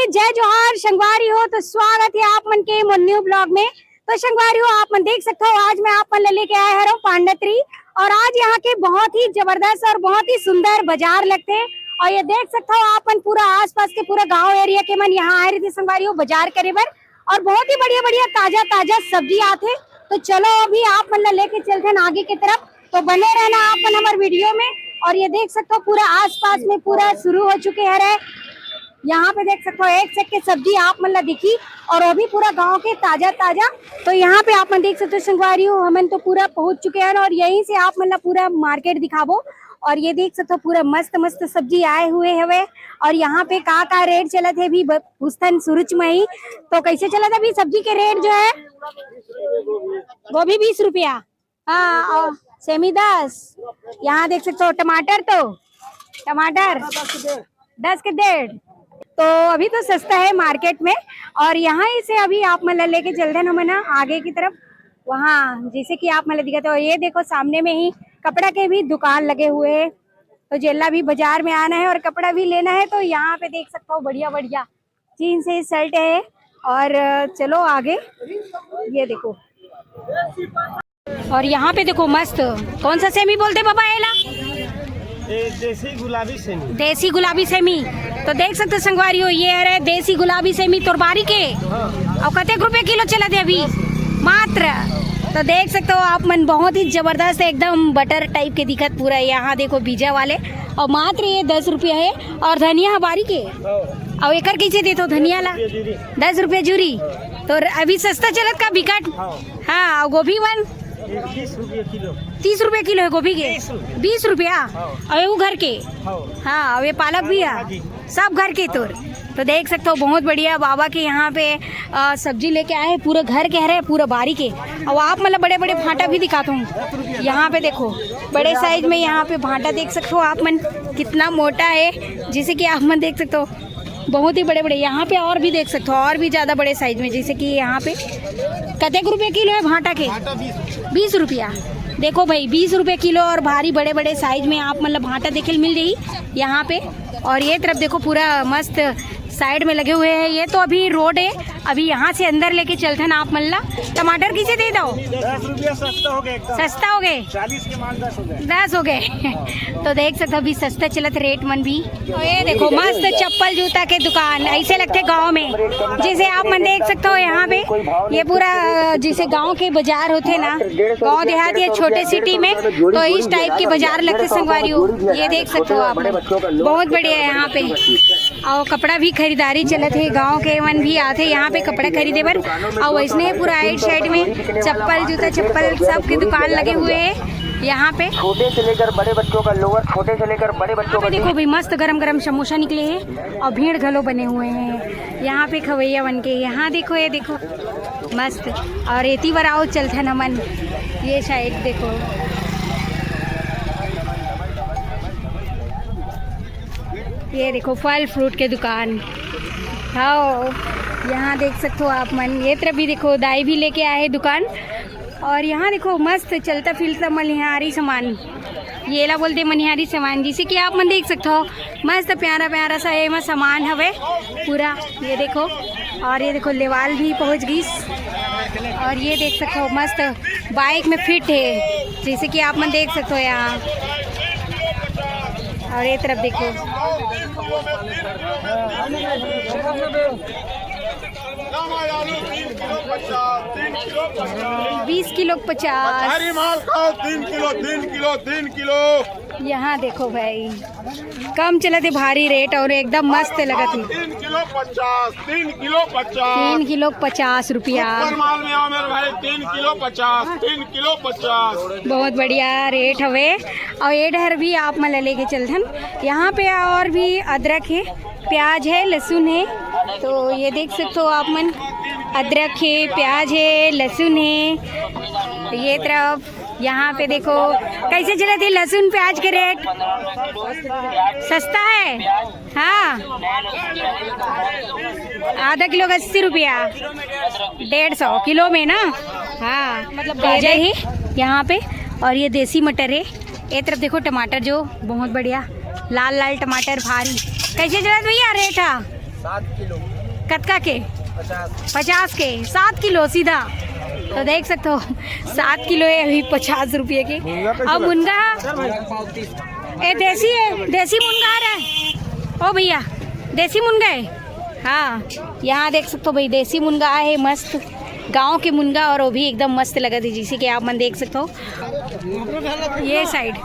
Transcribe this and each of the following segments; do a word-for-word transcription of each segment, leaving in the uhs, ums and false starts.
जय जोहार संगवारी हो, तो स्वागत है आप मन के मोर न्यू ब्लॉग में। तो संगवारी हो, आप मन देख सकते हो, आज मैं आप मन ला लेके आए हरव पांडातरी, और आज यहाँ के बहुत ही जबरदस्त और बहुत ही सुंदर बाजार लगथे। और ये देख सकते हो आप मन, पूरा आसपास के पूरा गांव एरिया के मन यहाँ आए रहिथे संगवारी हो, बाजार करे बर। और बहुत ही बढ़िया बढ़िया ताजा ताजा सब्जी आथे। तो चलो, अभी आप मन ला लेके चलथन आगे की तरफ, तो बने रहना आप मन हमर वीडियो में। और ये देख सकते हो, पूरा आसपास में पूरा शुरू हो चुके हरे। यहाँ पे देख सकते हो, एक से एक के सब्जी आप मन ला दिखी, और वो भी पूरा गांव के ताजा ताजा। तो यहाँ पे आप मन देख सकते हो संगवारी हो, हमन तो पूरा पहुंच चुके हैं और यहीं से आप मन ला पूरा मार्केट दिखाबो। और ये देख सकते हो, पूरा मस्त मस्त सब्जी आए हुए हवे। और यहाँ पे का का रेट चलत हे भी ब-, पूछथन सुरुच में ही। तो कैसे चलत हे अभी सब्जी के रेट जो है? गोभी बीस रुपया। हाँ, और सेमी दस। यहाँ देख सकते हो टमाटर, तो टमाटर दस के डेढ़। तो अभी तो सस्ता है मार्केट में। और यहाँ ही से अभी आप मन ला लेके चलथन हमन ह आगे की तरफ। वहाँ जैसे कि आप मन ला दिखत हो, ये देखो सामने में ही कपड़ा के भी दुकान लगे हुए हैं। तो जेला भी बाजार में आना है और कपड़ा भी लेना है, तो यहाँ पे देख सकते हो बढ़िया बढ़िया जीन्स है, शर्ट है। और चलो आगे, ये देखो। और यहाँ पे देखो मस्त, कौन सा सेमी बोलते बाबा एला? ये देसी गुलाबी सेमी। देसी गुलाबी सेमी। तो देख सकते हो संगवारी हो, ये हरे देसी गुलाबी सेमी तोर बारी के। हाँ। और कतेक रुपए किलो चलत हे अभी? मात्र। तो देख सकते हो आप मन, बहुत ही जबरदस्त, एकदम बटर टाइप के दिखत पूरा। यहाँ देखो बीजा वाले, और मात्र ये दस रुपया है। और धनिया ह बारी के। हाँ। और एकर कैसे देत हो धनिया ला? दस रुपया जूरी। दस रुपया जूरी। तो र-, अभी सस्ता चलत का बिकट? हाँ। हाँ, और गोभी मन? ये तीस रुपया किलो। तीस रुपया किलो है गोभी के? बीस रुपया। बीस रुपया? हाँ। और ये वो घर के? हाँ। हाँ, और ये पालक भी है? हाँ जी। सब घर के तोर। तो देख सकते हो, बहुत बढ़िया बाबा के यहाँ पे, अ, सब्जी लेके आए हैं, पूरा घर के हरे, पूरा बारी के। और आप मतलब बड़े बड़े भांटा भी दिखाता हूँ। यहाँ पे देखो, बड़े साइज में यहाँ पे भांटा देख सकते हो आप मन, कितना मोटा है, जैसे कि आप मन देख सकते हो। बहुत ही बड़े बड़े। यहाँ पे और भी देख सकते हो, और भी ज्यादा बड़े साइज में, जैसे कि यहाँ पे कतेक रुपए किलो है भांटा के? बीस रुपया। देखो भाई, बीस रुपए किलो और भारी बड़े बड़े साइज में आप मतलब भांटा देखे ल मिल जाही यहाँ पे। और ये तरफ देखो, पूरा मस्त साइड में लगे हुए हैं। ये तो अभी रोड है, अभी यहाँ से अंदर लेके चलथन आप मन ला। टमाटर कैसे दे दो? दस रुपया सस्ता हो गया एकदम। सस्ता हो गए? चालीस के माल दस हो गए। दस हो गए। तो देख सकते हो, अभी सस्ता चलत रेट मन भी। तो ये देखो, मस्त चप्पल जूता के दुकान, ऐसे लगते गांव में। जैसे आप मन देख सकते हो यहाँ पे, ये पूरा जैसे गांव के बाजार होते ना, गांव देहात या छोटे सिटी में, तो इस टाइप के बाजार लगते संगवारी हो। ये देख सकते हो आप मन, बहुत बढ़िया है यहाँ पे। और कपड़ा भी खरीदारी चलत हे, गांव के मन भी आथे यहाँ पे कपड़ा खरीदे बर। और वैसने पूरा आइड साइड में चप्पल, जूता चप्पल सब के दुकान लगे हुए हैं यहाँ पे। छोटे से लेकर बड़े बच्चों का लोअर, छोटे से लेकर बड़े बच्चों का देखो भाई, मस्त गरम गरम समोसा निकले हैं और भीड़ घलो बने हुए हैं यहाँ पे खवैया मन के। यहाँ देखो, ये देखो मस्त। और एती बर आओ, चलथन हमन ये साइड देखो। ये देखो फल फ्रूट के दुकान। हाँ, यहाँ देख सकते हो आप मन। ये तरफ भी देखो, दाई भी लेके आए हैं दुकान। और यहाँ देखो मस्त चलता फिरता मनिहारी सामान, ये ला बोलते मनिहारी सामान। जैसे कि आप मन देख सकते हो, मस्त प्यारा प्यारा सा एमा सामान हवे पूरा। ये देखो, और ये देखो लेवाल भी पहुँच गईस। और ये देख सकते हो मस्त बाइक में फिट है, जैसे कि आप मन देख सकते हो यहाँ। और ये तरफ देखो, तीन किलो पचास, तीन किलो पचास। बीस किलो पचास। भारी माल खाओ, तीन किलो, तीन किलो, तीन किलो। यहाँ देखो भाई, कम चलत हे भारी रेट और एकदम मस्त लगत हे। तीन किलो पचास, तीन किलो पचास। तीन किलो पचास रुपया। सुपर माल में आओ मेरे भाई, तीन किलो पचास, तीन किलो पचास। बहुत बढ़िया रेट हवे। और ये डहर भी आप मन ला लेके चलथन। यहाँ पे और भी अदरक है, प्याज है, लहसुन है। तो ये देख सकते हो आप मन, अदरक है, प्याज है, लहसुन है। ये तरफ यहाँ पे देखो, कैसे चलत हे लहसुन प्याज के रेट? सस्ता है। हाँ, आधा किलो का अस्सी रुपया, डेढ़ सौ किलो में ना। हाँ, मतलब गाजर है यहाँ पे, और ये देसी मटर है। ये तरफ देखो टमाटर जो बहुत बढ़िया लाल लाल टमाटर भारी। कैसे चलत भैया रेट है? कतका के? पचास के, सात किलो सीधा। तो देख सकते हो, सात किलो है अभी पचास रुपये के। अब मुनगा, ए, देसी है, देसी मुनगा है। ओ भैया, देसी मुनगा है। हाँ, यहाँ देख सकते हो भाई, देसी मुनगा है, मस्त गांव के मुनगा, और वो भी एकदम मस्त लगत है, जैसे कि आप मन देख सकते हो। ये साइड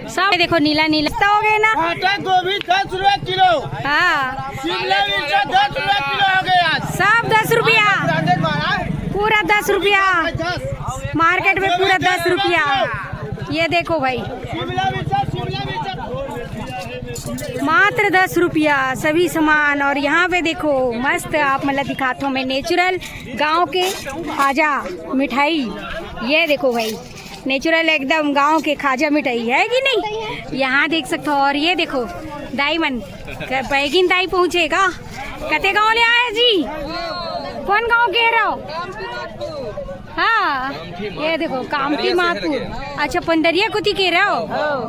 सब देखो, नीला नीला तो हो गए ना। भाटा गोभी दस रुपए किलो। हाँ, शिमला मिर्चा दस रुपए किलो हो गया। सब दस रुपया, पूरा दस रुपया। मार्केट में पूरा दस रुपया। ये देखो भाई, शिमला मिर्चा, शिमला मिर्चा। मात्र दस रुपया सभी सामान। और यहाँ पे देखो, मस्त आप मतलब दिखाता हूँ मैं, नेचुरल गांव के खाजा मिठाई। ये देखो भाई, नेचुरल एकदम गांव के खाजा मिठाई है कि नहीं? यहाँ देख सकते हो। और ये देखो, दाई मन, क-, बैगिन दाई पहुँचे का? कते गांव ले आए जी? कौन गांव के रहो? हाँ, ये देखो, कामती मातपुर। अच्छा, पंडरिया कोती के रहो?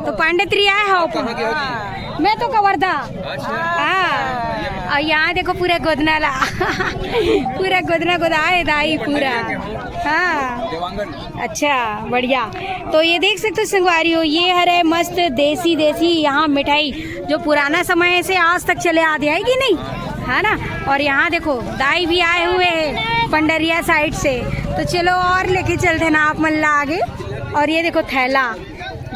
तो पांडतरी आए हो? मैं तो कवर्धा। हाँ, और यहाँ देखो, पूरा गोदना ला। पूरा गोदना गोदा है दाई, पूरा। हाँ, अच्छा, बढ़िया। तो ये देख सकते हो संगवारी हो, ये हरे मस्त देसी, देसी यहाँ मिठाई, जो पुराना समय से आज तक चले आते है कि नहीं, है ना? और यहाँ देखो, दाई भी आए हुए हैं पंडरिया साइड से। तो चलो, और लेके चलते हैं ना आप मन ला आगे। और ये देखो, थैला,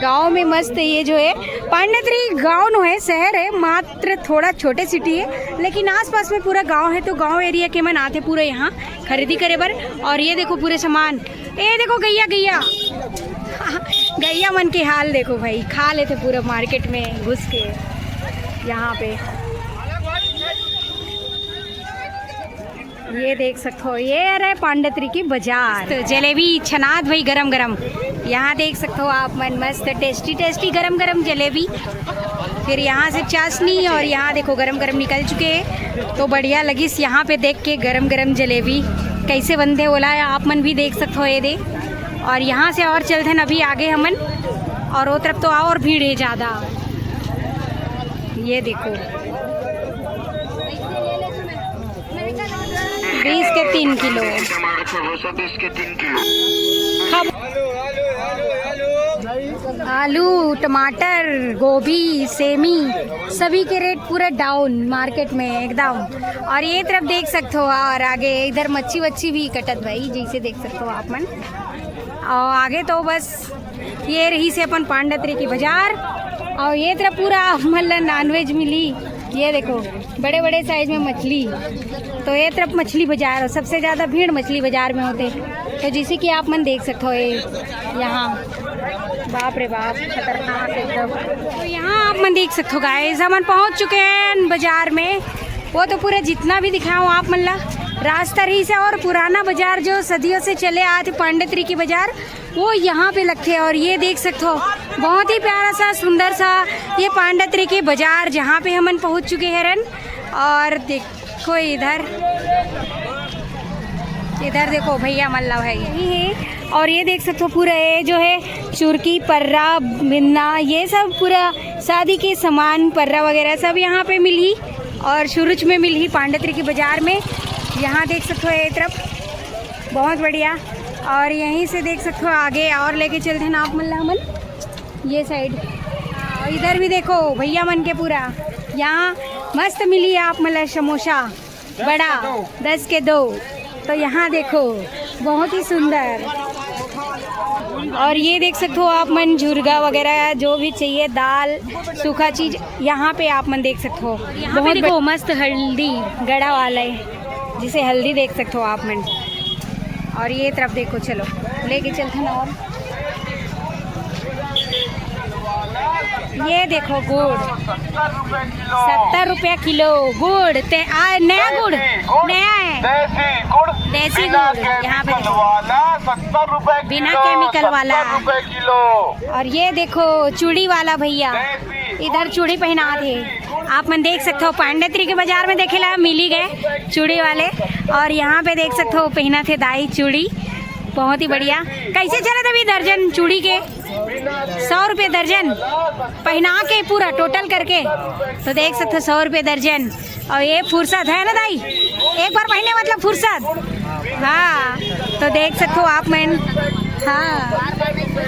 गांव में मस्त, ये जो है, पांडतरी गांव नो है, शहर है, मात्र थोड़ा छोटे सिटी है, लेकिन आसपास में पूरा गांव है। तो गांव एरिया के मन आते पूरे यहाँ खरीदी करे बर। और ये देखो, पूरे सामान, ये देखो, गैया, गैया। गैया मन के हाल देखो भाई, खा लेते पूरा मार्केट में घुस के। यहाँ पे ये देख सकते हो, ये रहे पांडतरी की बाजार। तो जलेबी छनात भाई, गरम गरम। यहाँ देख सकते हो आप मन, मस्त टेस्टी टेस्टी गरम गरम जलेबी। फिर यहाँ से चाशनी, और यहाँ देखो, गरम गरम निकल चुके हैं। तो बढ़िया लगिस यहाँ पे देख के गरम गरम जलेबी कैसे बनते, ओला आप मन भी देख सकते हो ये दे। और यहाँ से और चलते हैं अभी आगे हमन, और वो तरफ तो और भीड़ है ज़्यादा। ये देखो, बीस के तीन किलो। खब-, आलू, टमाटर, गोभी, सेमी, सभी के रेट पूरा डाउन मार्केट में एकदम। और ये तरफ देख सकते हो, और आगे इधर मच्छी वच्छी भी कटत भाई, जैसे देख सकते हो आप मन। और आगे तो बस ये रही से अपन पांडतरी की बाजार। और ये तरफ पूरा आप मन ला नॉनवेज मिली। ये देखो, बड़े बड़े साइज में मछली। तो ये तरफ मछली बाजार, और सबसे ज़्यादा भीड़ मछली बाजार में होते। तो जैसे कि आप मन देख सकते हो, ये यहाँ, बाप रे बाप, खतरनाक एकदम। तो यहाँ आप मन देख सकते हो गाइस, हमन पहुँच चुके हैं बाजार में। वो तो पूरा जितना भी दिखाऊँ आप मन ला, रास्ता रही से, और पुराना बाजार जो सदियों से चले आते पांडतरी की बाजार, वो यहाँ पे लगथे। और ये देख सकते हो, बहुत ही प्यारा सा, सुंदर सा ये पांडतरी के बाजार, जहाँ पे हमन पहुँच चुके हैं रन। और देखो इधर, इधर देखो भैया मल्ला भाई यही है। और ये देख सकते हो, पूरा ये जो है चुरकी, पर्रा, बिन्ना, ये सब पूरा शादी के सामान, पर्रा वगैरह सब यहाँ पे मिली। और शुरुच में मिली पांडतरी की बाजार में। यहाँ देख सकते हो ये तरफ बहुत बढ़िया। और यहीं से देख सकते हो आगे और लेके चलते हैं ना आप मन ला हमन ये साइड। और इधर भी देखो भैया मन के पूरा यहाँ मस्त मिली आप मन ला समोसा बड़ा दस के दो। तो यहाँ देखो बहुत ही सुंदर। और ये देख सकते हो आप मन झुरगा वगैरह जो भी चाहिए, दाल, सूखा चीज यहाँ पे आप मन देख सकते हो। यहाँ पे बहुत देखो मस्त हल्दी गड़ा वाला है, जिसे हल्दी देख सकते हो आप मन। और ये तरफ देखो, चलो लेके चलते हैं ना। और ये देखो गुड़, सत्तर रुपया किलो गुड़। ते आ, नया गुड़, नया है, देसी गुड़, देसी गुड़। यहाँ पे देखो, बिना केमिकल वाला। और ये देखो चूड़ी वाला भैया, इधर चूड़ी पहना थे। आप मन देख सकते हो, पांडेत्री के बाजार में देखे ला मिली गए चूड़ी वाले। और यहाँ पे देख सकते हो, पहना थे दाई चूड़ी, बहुत ही बढ़िया। कैसे चलत अभी दर्जन चूड़ी के? सौ रुपये दर्जन, पहना के पूरा टोटल करके। तो देख सकते हो, सौ रुपये दर्जन। और ये फुर्सत है ना दाई, एक बार पहिने मतलब फुर्सत। हाँ, तो देख सकते हो आप मन। हाँ,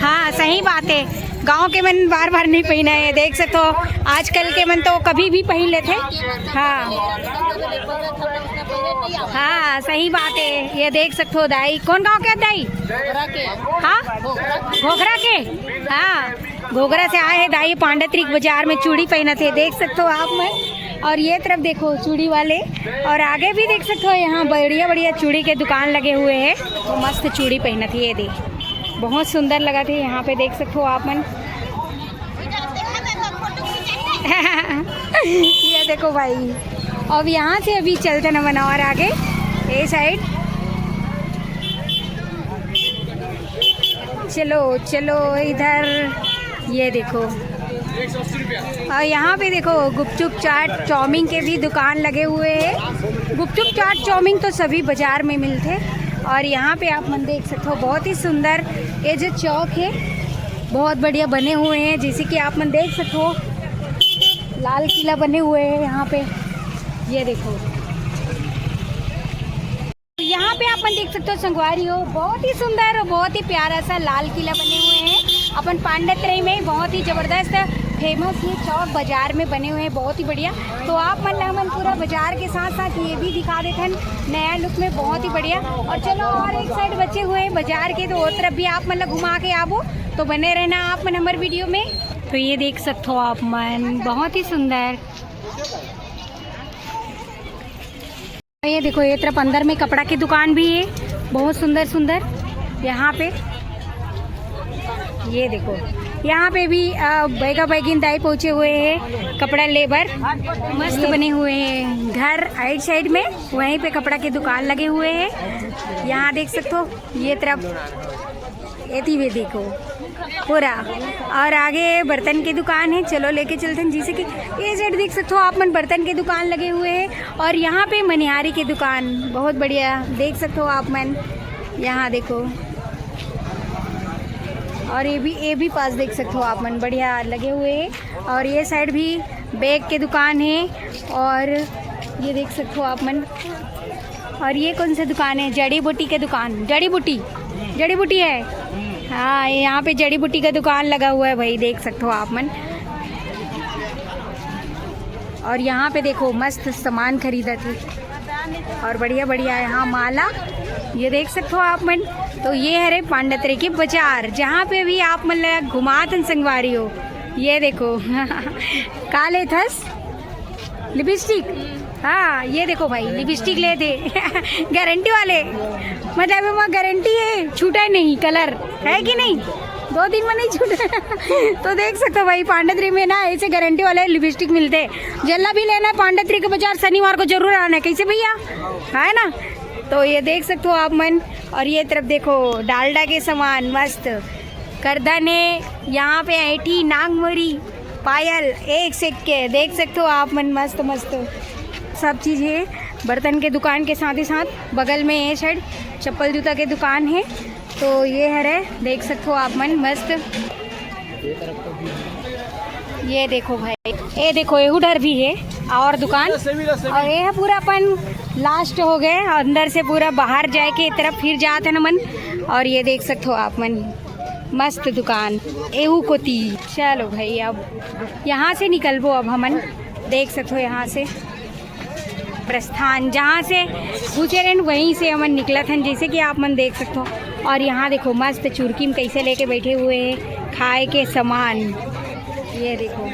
हाँ, सही बात है। गांव के मन बार बार नहीं पहिना है, देख सकते हो। आजकल के मन तो कभी भी पहिन लेते। हाँ, हाँ, सही बात है। ये देख सकते हो दाई, कौन गांव के दाई? हाँ, घोघरा के। हाँ, घोघरा से आए हैं दाई, पांडतरी के बाजार में चूड़ी पहनत हे, देख सकते हो आप मन। और ये तरफ देखो चूड़ी वाले, और आगे भी देख सकते हो, यहाँ बढ़िया बढ़िया चूड़ी के दुकान लगे हुए हैं। तो मस्त चूड़ी पहनत हे, ये दे, बहुत सुंदर लगत हे। यहाँ पे देख सकते हो आप मन। ये देखो भाई, अब यहाँ से अभी चलते ना मन और आगे, ये साइड। चलो चलो इधर, ये देखो। और यहाँ पे देखो, गुपचुप, चाट, चाउमीन के भी दुकान लगे हुए हैं। गुपचुप, चाट, चाउमीन तो सभी बाजार में मिलते हैं। और यहाँ पे आप मन देख सकते हो, बहुत ही सुंदर ये जो चौक है, बहुत बढ़िया बने हुए हैं। जैसे कि आप मन देख सकते हो, लाल किला बने हुए हैं यहाँ पे। ये देखो, यहाँ पे आप मन देख सकते हो संगवारी हो, बहुत ही सुंदर और बहुत ही प्यारा सा लाल किला बने हुए हैं अपन पांडतराई में। बहुत ही जबरदस्त फेमस ये चौक बाजार में बने हुए हैं, बहुत ही बढ़िया। तो आप मन ला हमन पूरा बाजार के साथ साथ ये भी दिखा देथन नया लुक में, बहुत ही बढ़िया। और चलो, और एक साइड बचे हुए हैं बाजार के, तो वो तरफ भी आप मन ला घुमा के आबो। तो बने रहना आप मन हमर वीडियो में। तो ये देख सकते हो आप मन, बहुत ही सुंदर। ये देखो, ये तरफ अंदर में कपड़ा की दुकान भी है, बहुत सुंदर सुंदर। यहाँ पे ये देखो, यहाँ पे भी अ, बैगा बैगिन दाई पहुँचे हुए हैं कपड़ा लेबर, मस्त बने हुए हैं घर आइड साइड में, वहीं पे कपड़ा की दुकान लगे हुए हैं। यहाँ देख सकते हो, ये तरफ एती भी देखो पूरा, और आगे बर्तन की दुकान है। चलो लेके चलते हैं, जैसे कि ये साइड देख सकते हो आप मन, बर्तन की दुकान लगे हुए हैं। और यहाँ पे मनिहारी की दुकान, बहुत बढ़िया, देख सकते हो आप मन। यहाँ देखो, और ये भी, ये भी पास देख सकते हो आप मन, बढ़िया लगे हुए हैं। और ये साइड भी बैग के दुकान है। और ये देख सकते हो आप मन, और ये कौन सा दुकान है? जड़ी बूटी के दुकान, जड़ी बूटी, जड़ी बूटी है। हाँ, यहाँ पे जड़ी बूटी का दुकान लगा हुआ है भाई, देख सकते हो आप मन। और यहाँ पे देखो, मस्त सामान खरीदत हे और बढ़िया बढ़िया है। हाँ, माला, ये देख सकते हो आप मन। तो ये हरे पांडतरे के बाजार, जहाँ पे भी आप मन ला घुमात हन संगवारी हो। ये देखो का लेथस? लिपस्टिक। हाँ, ये देखो भाई, लिपस्टिक ले दे गारंटी वाले, मतलब एमा गारंटी है, छूटा नहीं कलर, है कि नहीं? दो दिन में नहीं छूटा। तो देख सकते हो भाई, पांडतरी में ना ऐसे गारंटी वाले लिपस्टिक मिलते हैं। जल्ला भी लेना है पांडतरी के बाजार, शनिवार को जरूर आना है। कैसे भैया, है ना? तो ये देख सकते हो आप मन। और ये तरफ देखो, डालडा के सामान मस्त करधन है। यहाँ पे ऐठी, नागमोरी, पायल, एक से एक के, देख सकते हो आप मन, मस्त मस्त सब चीज है। बर्तन के दुकान के साथ ही साथ बगल में ये साइड चप्पल जूता के दुकान है। तो ये हरे, देख सकते हो आप मन, मस्त। ये देखो भाई, ये देखो, एहू डर भी है और दुकान। और ये है पूरा अपन लास्ट हो गए, अंदर से पूरा बाहर जाए के तरफ फिर जाते ना मन। और ये देख सकते हो आप मन, मस्त दुकान एहू कोती। चलो भाई, अब यहाँ से निकलबो, अब हमन देख सकते हो यहाँ से प्रस्थान, जहाँ से पूछे रहन वहीं से हमन निकलत हन, जैसे कि आप मन देख सकते हो। और यहाँ देखो, मस्त चुरकी में कैसे लेके बैठे हुए हैं खाए के सामान। ये देखो,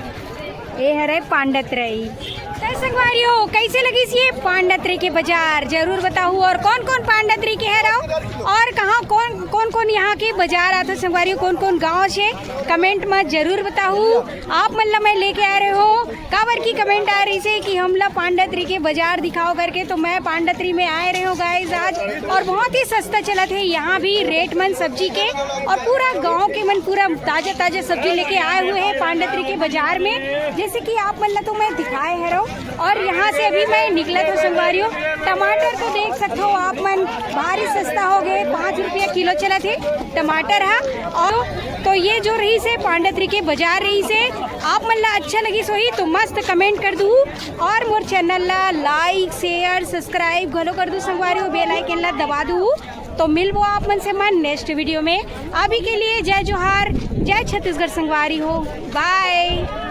ये हरे पांडतरई। तो संगवारी हो, कैसे लगिस ये पांडतरी के बाजार, जरूर बताहू। और कौन कौन पांडतरी के हरव और कहाँ कौन कौन कौन यहाँ के बाजार आथे संगवारी हो, कौन कौन गांव से, कमेंट में जरूर बताहू। आप मन ला मैं लेके आ रहे हो, काबर की कमेंट आ रही से कि हमला पांडतरी के बाजार दिखाओ करके, तो मैं पांडतरी में आए रहे हो गाइस आज। और बहुत ही सस्ता चलत है यहाँ भी रेट मन सब्जी के, और पूरा गांव के मन पूरा ताजा ताजा सब्जी लेके आए हुए हैं पांडतरी के बाजार में। जैसे कि आप मन ला तो मैं दिखाए है रहो, और यहाँ से अभी मैं निकलत हों संगवारी हो। टमाटर तो देख सकत हो आप मन, भारी सस्ता हो गए, पाँच रुपया किलो चलत हे टमाटर हा। और तो ये जो रहिस हे पांडा तरी के बजार रहिस हे, आप मन ला अच्छा लगिस होही तो मस्त comment कर दू, और मोर channel ला like, share, subscribe घलो कर दू संगवारी हो, bell icon ला दबा दू। तो मिलबो आप मन से मैं next video में। अभी के लिए जय जोहार, जय छत्तीसगढ़ संगवारी हो, bye।